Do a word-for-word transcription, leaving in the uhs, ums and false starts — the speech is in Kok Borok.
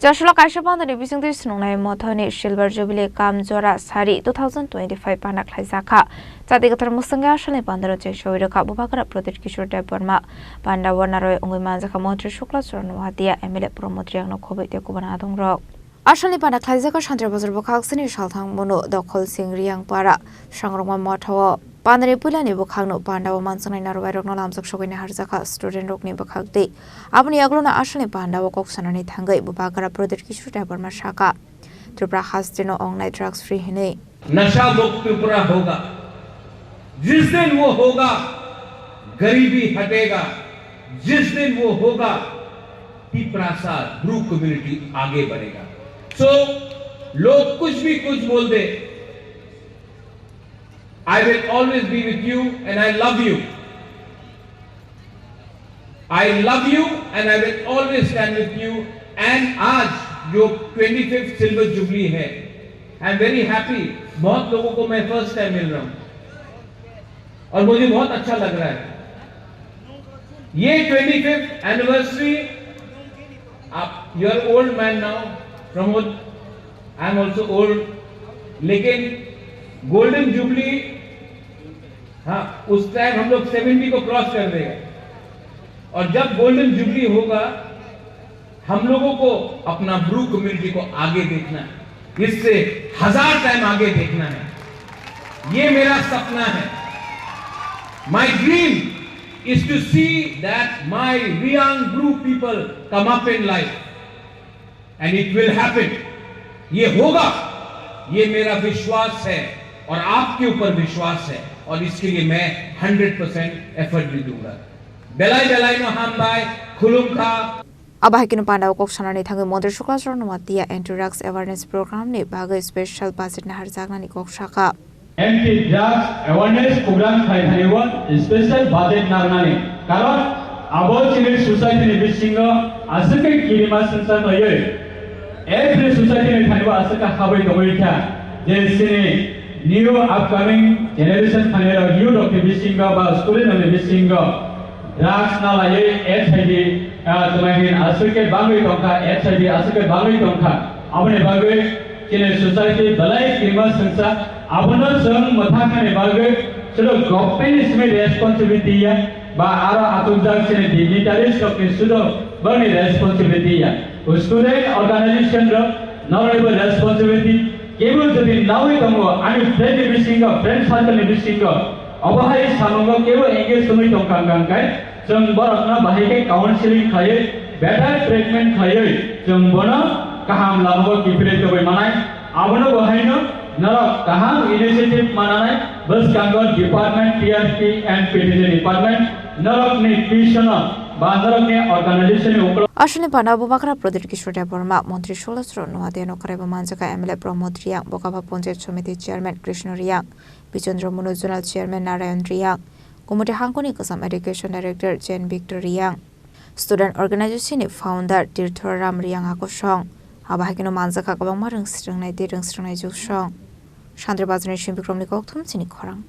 Chasula kaisa pandani bisingtwi swnungnai mothoni Silver Jubilee kam jora sari two thousand twenty-five panda khlaijakha. Chati kwthar mwswngwi asalni pandaro chengsawi rwkha Bubagra Pradyut Kishore Debbarma. Pandao narwi wngwi manjakha Montri Shukla Charan Noatia, M L A Pramod Riyangno khobwi tei kubun adongrok. Asalni panda khlaijak o Santri Bazar bwkhak sini salthang bono Dokhol Sing Riyang para Sangrongma Motha o pandani puilani bwkhakno panda o manjaknai narwai rokno lamjak sogwi naharjakha student rokni bwkhak tei aboni yagulono asalni panda o kok sanani thangwi Bubagra Pradyut Kishore Debbarma sakha Tripura hasteno ongnai drugs free hinwi. नशा मुक्त त्रिपुरा होगा, जिस दिन वो होगा, गरीबी हटेगा, जिस दिन वो होगा, तिपरासा ब्रू कम्युनिटी आगे बढ़ेगा। सो लोग कुछ भी कुछ बोल दे, I will always be with you and I love you. I love you and I will always stand with you. And आज जो ट्वेंटी फिफ्थ सिल्वर जुबली है, I am very happy। बहुत लोगों को मैं फर्स्ट टाइम मिल रहा हूँ और मुझे बहुत अच्छा लग रहा है। ये ट्वेंटी फिफ्थ एनिवर्सरी, आप, you are old man now, Pramod, I am also old, लेकिन गोल्डन जुबली, हाँ, उस टाइम हम लोग सेवेंटी को क्रॉस कर देगा। और जब गोल्डन जुबली होगा, हम लोगों को अपना ब्रू कम्युनिटी को आगे देखना है, इससे हजार टाइम आगे देखना है। ये मेरा सपना है। My dream is to see that my Riyang Bru people come up in life। And it will happen। ये होगा, ये मेरा विश्वास है और आपके ऊपर विश्वास है, और इसके लिए मैं हंड्रेड परसेंट एफर्ट भी दूंगा। Belai belai no hambai, khulumkha। Abo hai kheno panda o kok sanani thangwi Montri Shukla Charan Noatia anti drugs awareness program ni bagwi special budget naharjaknani kok sakha. Anti drugs awareness program khai thani o special budget narnani. Karon abo chini society ni bisingo aswk khe kirima swngchar naiwi. Every society ni thani o aswk khe habwi tongwi kha. Je chini new upcoming generation thani rok youth rok ni bisingo ba student rok ni bisingo drugs na laiwi H I V, ah, tongmani aswk khe bangwi tongkha, H I V aswk khe bangwi tongkha. Aboni bagwi chini society belai kirima swngchar, abono chwng mwthangkani bagwi sudo government ni simi responsibility ya, ba aro achukjak chini dignitaries rokni sudo boni responsibility ya. Student organization rok noroknibo responsibility, kebo jodi nawi tongo, ani friend ni bisingo, friend circle ni bisingo, obo hai samungo kebo engage wngwi tongkha hwnkha hwnkhe, chwng borokno bahai khe counseling khaiwi, better treatment khaiwi, chwng bono kaham lamao kiphilwi tubui manai. Abono bo haino norok kaham initiative mananai, bwskango department, T R P and P T G department, norokni tuition-o ba norokni organization ni uklo. Aswkni panda Bubagra Pradyut Kishore Debbarma, Montri Shukla Charan Noatia no kwraibo manjakha M L A Pramod Riyang, Bokapha Panchayat Samiti Chairman Krishna Riyang, Bichandra Munu Zonal Chairman Narayan Riyang, Gumoti Hangkoni Kwcham Education Director Jane Victor Riyang, Student Organization ni Founder Tirtho Ram Riyang Akosong. Abo hai kheno manjakha kwbangma rwngsrwngnai tei rwngsrwngnai jugsong. Santri Bazar ni Simbikromni kokthum chini khorang.